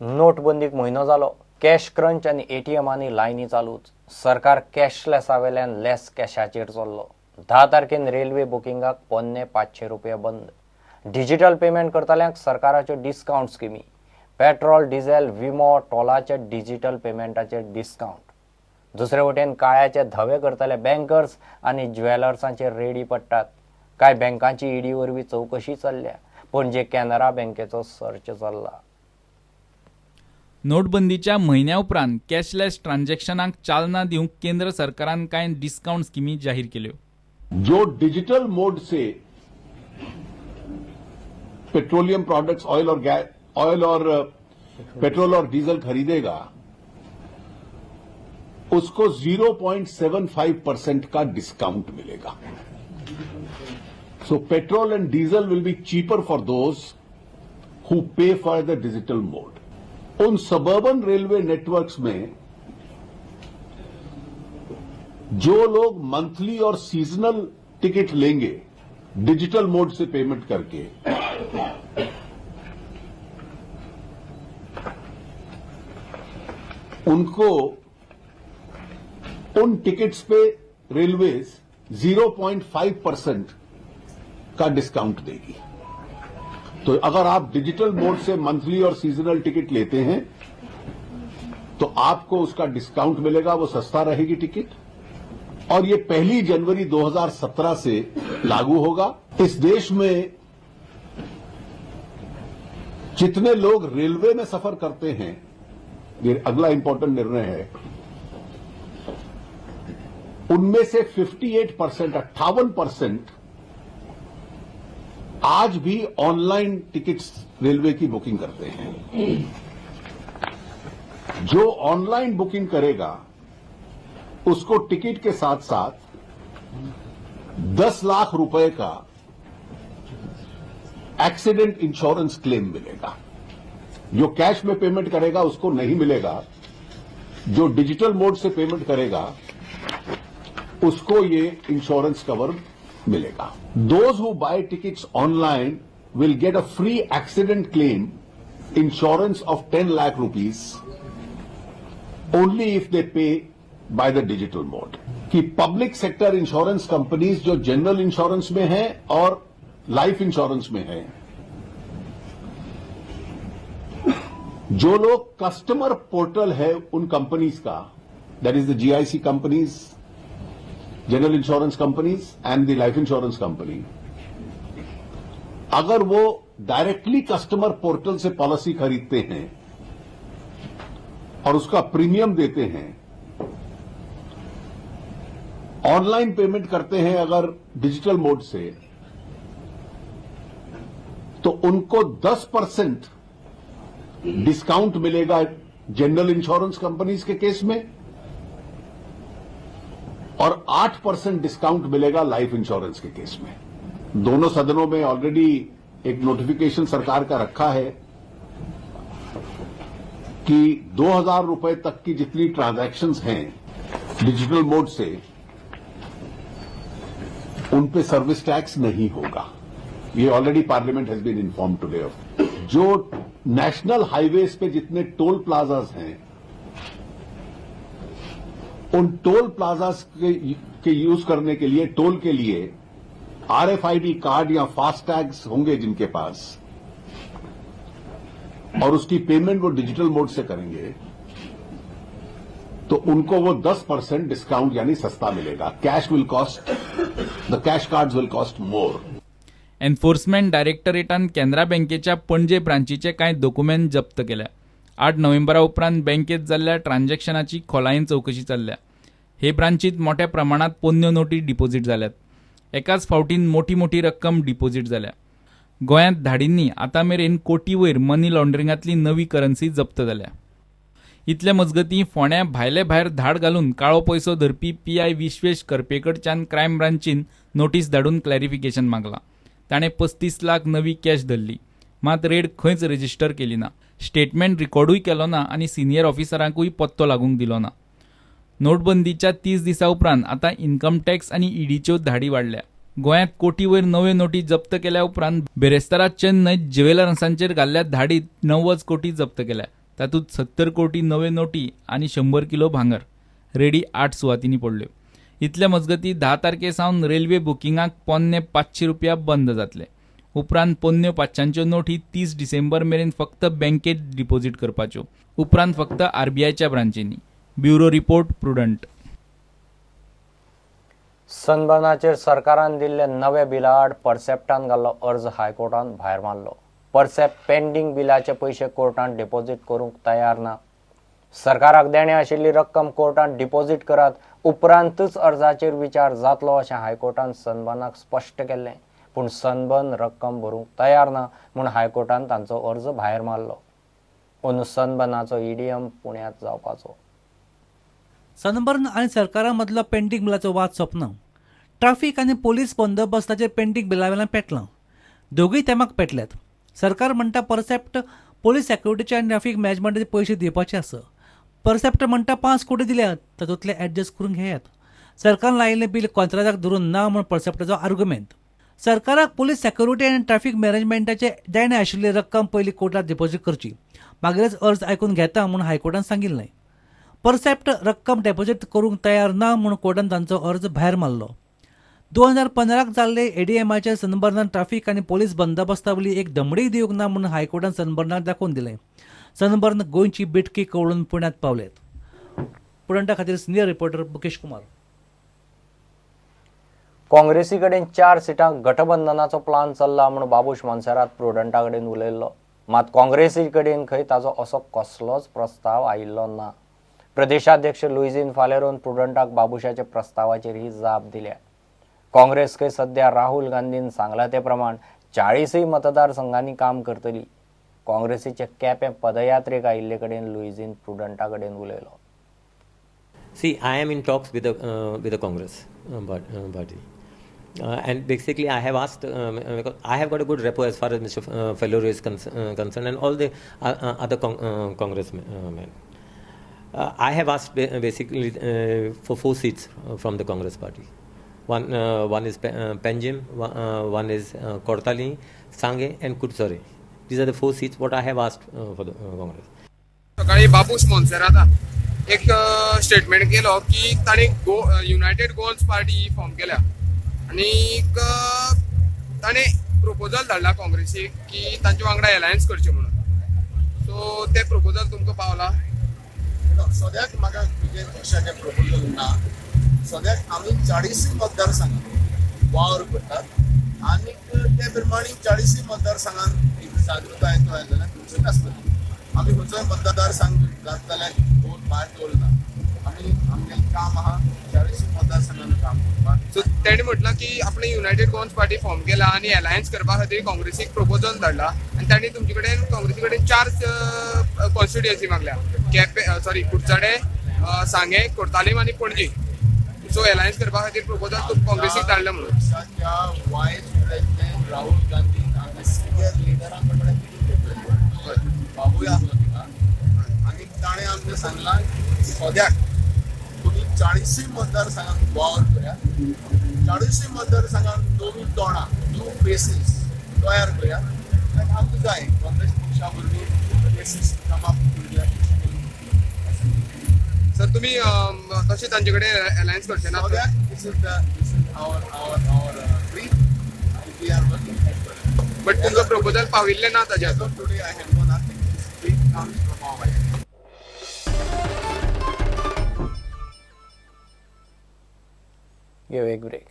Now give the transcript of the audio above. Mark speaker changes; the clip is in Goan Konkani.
Speaker 1: नोटबंदीक म्हयनो जालो. कॅश क्रंच आनी एटीएमांनी लायनी चालूच. सरकार कॅशलेसा वेल्यान लेस कॅशाचेर चल्लो. 10 तारखेन रेल्वे बुकिंगाक 475 रुपया बंद. डिजिटल पेमेंट करतल्यांक सरकाराच्यो डिस्कावंट स्किमी. पेट्रोल, डिझेल, विमो, टोलाच्या डिजिटल पेमेंटाचेर डिस्कावंट. दुसरे वटेन काळ्याचे धवे करतले बँकर्स आनी ज्वेलर्सांचेर रेडी पडटात. कांय बँकांची ईडी वरवीं चवकशी चल्ल्या. पणजे कॅनरा बँकेचो सर्च चल्ला.
Speaker 2: नोटबंदीच्या म्हयन्या उपरांत कॅशलेस ट्रान्झॅक्शनाक चालना दिवंक केंद्र सरकारान कांय डिस्कावंट स्किमी जाहीर केल्यो.
Speaker 3: जो डिजिटल मोड से पेट्रोलियम प्रोडक्ट्स, ऑयल और गैस, ऑयल और पेट्रोल और डीजल खरीदेगा उसको 0.75% का डिस्काउंट मिलेगा. So petrol and diesel will be cheaper for those who pay for the digital mode. उन सबर्बन रेलवे नेटवर्क्स में जो लोग मंथली और सीजनल टिकट लेंगे डिजिटल मोड से पेमेंट करके, उनको उन टिकट्स पे रेलवेज 0.5% का डिस्काउंट देगी. तो अगर आप डिजिटल मोड से मंथली और सीजनल टिकट लेते हैं तो आपको उसका डिस्काउंट मिलेगा, वो सस्ता रहेगी टिकट. और ये 1 जनवरी 2017 से लागू होगा. इस देश में जितने लोग रेलवे में सफर करते हैं, ये अगला इंपॉर्टेंट निर्णय है, उनमें से 58%, 58% आज भी ऑनलाइन टिकट्स रेलवे की बुकिंग करते हैं. जो ऑनलाइन बुकिंग करेगा उसको टिकट के साथ साथ 10 लाख रुपए का एक्सीडेंट इंश्योरेंस क्लेम मिलेगा. जो कैश में पेमेंट करेगा उसको नहीं मिलेगा, जो डिजिटल मोड से पेमेंट करेगा उसको ये इंश्योरेंस कवर मिलेगा. Those who buy tickets online will get a free accident claim insurance of 10 lakh rupees only if they pay by the digital mode. कि पब्लिक सेक्टर इंश्योरेंस कंपनीज जो जनरल इंश्योरेंस में हैं और लाइफ इंश्योरेंस में हैं, जो लोग कस्टमर पोर्टल है उन कंपनीज का, that is the GIC companies, general insurance companies and the life insurance company, अगर वो डायरेक्टली कस्टमर पोर्टल से पॉलिसी खरीदते हैं और उसका प्रीमियम देते हैं, ऑनलाइन पेमेंट करते हैं अगर डिजिटल मोड से, तो उनको 10% डिस्काउंट मिलेगा जनरल इंश्योरेंस कंपनीज के केस में और 8% डिस्काउंट मिलेगा लाइफ इंश्योरेंस के केस में. दोनों सदनों में ऑलरेडी एक नोटिफिकेशन सरकार का रखा है कि 2000 रुपए तक की जितनी ट्रांजैक्शंस हैं डिजिटल मोड से, उन पे सर्विस टैक्स नहीं होगा. ये already parliament has been informed today of. जो नेशनल हाईवेज पे जितने टोल प्लाजाज हैं, उन टोल प्लाजाज के यूज करने के लिए, टोल के लिए आरएफआईडी कार्ड या फास्टैग्स होंगे जिनके पास, और उसकी पेमेंट वो डिजिटल मोड से करेंगे, तो उनको वो 10% डिस्काउंट यानी सस्ता मिलेगा. Cash will cost, the cash cards will cost more.
Speaker 2: Enforcement डायरेक्टरेटान Canara बँकेच्या पणजे ब्रांचीचे कांय दोकुमेंत जप्त केल्या. 8 नोव्हेंबरा उपरांत बँकेत जाल्ल्या ट्रान्झॅक्शनाची खोलायेन चवकशी चल्ल्या. हे ब्रांचीत मोठ्या प्रमाणात पोन्न्यो नोटी डिपॉझिट जाल्यात. एकाच फावटीन मोठी मोठी रक्कम डिपॉझिट जाल्या. गोंयांत धाडींनी आतां मेरेन कोटी वयर मनी लॉन्ड्रिंगांतली नवी करन्सी जप्त जाल्या. इतले मजगतीं फोंड्या भायले भायर धाड घालून काळो पयसो धरपी पीआय विश्वेश करपेकडच्यान क्रायम ब्रांचीन नोटीस धाडून क्लॅरिफिकेशन मागलां. ताणें 35 लाख नवी कॅश धरली, मात रेड खंयच रजिस्टर केली ना, स्टेटमेंट रिकॉर्डूय केलो ना आनी सिनियर ऑफिसरांकूय पत्तो लागूंक दिलो ना. नोटबंदीच्या 30 दिसां उपरांत आतां इन्कम टॅक्स आनी ईडीच्यो धाडी वाडल्या. गोंयांत कोटी वयर नव्यो नोटी जप्त केल्या उपरांत बेरेस्तारा चेन्नय ज्वेलर्सांचेर घाल्ल्या धाडीत 90 कोटी जप्त केल्या. तातूंत 70 कोटी नवे नोटी आनी 100 किलो भांगर. रेडी 8 सुवातींनी पडल्यो. इतले मजगती 10 तारखे सावन रेल्वे बुकिंगाक 475 रुपया बंद जातले. उपरांत पोन्न्यो 500च्यो नोटी 30 डिसेंबर मेरेन फक्त बँकेत डिपॉझिट करपाच्यो. उपरांत फक्त आरबीआयच्या ब्रांचींनी. Bureau report, Prudent.
Speaker 1: सनबर्नाचेर सरकारान दिल्ले नवे बिला आड परसेप्टान घाल्लो अर्ज हायकोर्टान भायर मारलो. परसेप्ट पेंडींग बिलाचे पयशे कोर्टान डिपॉझिट करूंक तयार ना. सरकाराक देणे आशिल्ली रक्कम कोर्टान डिपॉझिट करात, उपरांतच अर्जाचेर विचार जातलो अशें हायकोर्टान सनबर्नाक स्पश्ट केल्लें. पूण सनबर्न रक्कम भरूंक तयार ना म्हूण हायकोर्टान तांचो अर्ज भायर मारलो. अंदू सनबर्नाचो ईडीएम पुण्यांत जावपाचो.
Speaker 4: सनबर्न आनी सरकारा मदलो पेंडींग बिलाचो वाद सोंपना. ट्राफीक आनी पोलीस बंदोबस्ताचेर पेंडींग बिला वेल्यान पेटलां. दोगूय तेमाक पेटल्यात. सरकार म्हणटा परसेप्ट पोलीस सेक्युरिटीचे आनी ट्राफीक मॅनेजमेंटाचे पयशे दिवपाचे आसा. परसेप्ट म्हणटा 5 कोटी दिल्यात, तातूंतले एडजस्ट करून घेयात. सरकारान लायिल्लें बील कॉन्त्रादाक धरून ना म्हूण परसेप्टाचो आर्ग्युमेंट. सरकाराक पोलीस सेक्युरिटी आनी ट्राफीक मॅनेजमेंटाचे देणें आशिल्ली रक्कम पयलीं कोर्टात डिपॉझिट करची, मागीरच अर्ज आयकून घेता म्हूण हायकोर्टान सांगिल्लें. परसेप्ट रक्कम डेपॉझिट करूंक तयार ना म्हूण कोर्टान तांचो अर्ज भायर मारलो. 2015 जाल्ले एडीएमाच्या सनबर्नान ट्राफीक आनी पोलीस बंदोबस्ता वयली एक दमडीय दिवंक ना म्हूण हायकोर्टान सनबर्नाक दाखोवन दिलें. सनबर्न गोंयची बेटकी कवळून पुण्यांत पावलेत. प्रुडंटा खातीर सिनियर रिपोर्टर मुकेश कुमार.
Speaker 1: काँग्रेसी कडेन 4 सिटां गठबंधनाचो प्लान चल्ला म्हूण बाबूश मोन्सेरात प्रुडंटा कडेन उलयल्लो. मात काँग्रेसी कडेन खंय ताचो असो कसलोच प्रस्ताव आयिल्लो ना. प्रदेशाध्यक्ष लुईझिन फालेरोन प्रुडंटाक बाबूशाच्या प्रस्तावाचेर ही जाप दिल्या. काँग्रेस खंय सध्या राहुल गांधीन सांगला ते प्रमाण 40 मतदारसंघांनी काम करतली. काँग्रेसीचे केपें पदयात्रेक आयिल्ले कडेन लुईझिन प्रुडंटा कडेन उलयलो.
Speaker 5: See, I am in talks with the Congress party. And basically I have asked, because I have got a good rapport as far as Mr. Faleiro is concerned and all the other congressmen. I have asked basically for 4 seats from the Congress party. One is Panjim, one is Cortalim, Sange and Kutsare. These are the 4 seats what I have asked for the Congress.
Speaker 6: सकाळी बाबूश मोन्सेराता एक स्टेटमेंट केलो की ताणी युनायटेड गोवन्स पार्टी फॉर्म केल्या आनी ताणें प्रपोजल धाडला काँग्रेसीक की तांच्या वांगडा एलायन्स करचें म्हणून. सो तें प्रपोजल तुमकां पावला?
Speaker 7: सद्याक म्हाका तुजे पक्षाचें प्रपोजल ना. सद्याक आमी 40 मतदारसंघात वावर करतात आनी ते प्रमाणे 40 मतदारसंघात एक जागृताय तयार जाल्यार तुमची आसतली. आमी खंयचोय मतदारसंघ जाता जाल्यार दोन भायर दवरना. आमी आमगेलें काम आहा 40 मतदारसंघान काम करपाक.
Speaker 6: सो तेणें म्हटलां की आपणें युनायटेड गोवन्स पार्टी फॉर्म केला आनी एलायन्स करपा खातीर काँग्रेसीक प्रपोजल धाडला आनी तांणी तुमचे कडेन काँग्रेसी कडेन 4 कॉन्स्टिट्युएन्सी मागल्या, केपें सॉरी कुडचडे, सांगें, कोर्तालीम आनी पणजी. सो एलायन्स करपा खातीर प्रपोजल काँग्रेसीक धाडलें म्हणून.
Speaker 7: पक्षाच्या वायस प्रेसिडेंट राहुल गांधी आनी सिनियर लिडरां कडेन मिटींग घेतली. बाबूय आसलो तिका आनी ताणें आमकां सांगलां सद्याक तुमी 40 मतदारसंघात वावर करात, 40 मतदारसंघात नवीं तोंडां, न्यू फेसीस तयार करात. आमकां जाय काँग्रेस पक्षा वरवीं फेसीस कम अप.
Speaker 6: सर तुमी तशें तांचे कडेन एलायन्स करचे ना?
Speaker 7: सद्याक this is our dream. We are working.
Speaker 6: But तुमकां प्रपोजल पाविल्लें ना ताजें?
Speaker 7: Today I have no nothing. This dream comes from our.
Speaker 1: घेवया एक ब्रेक.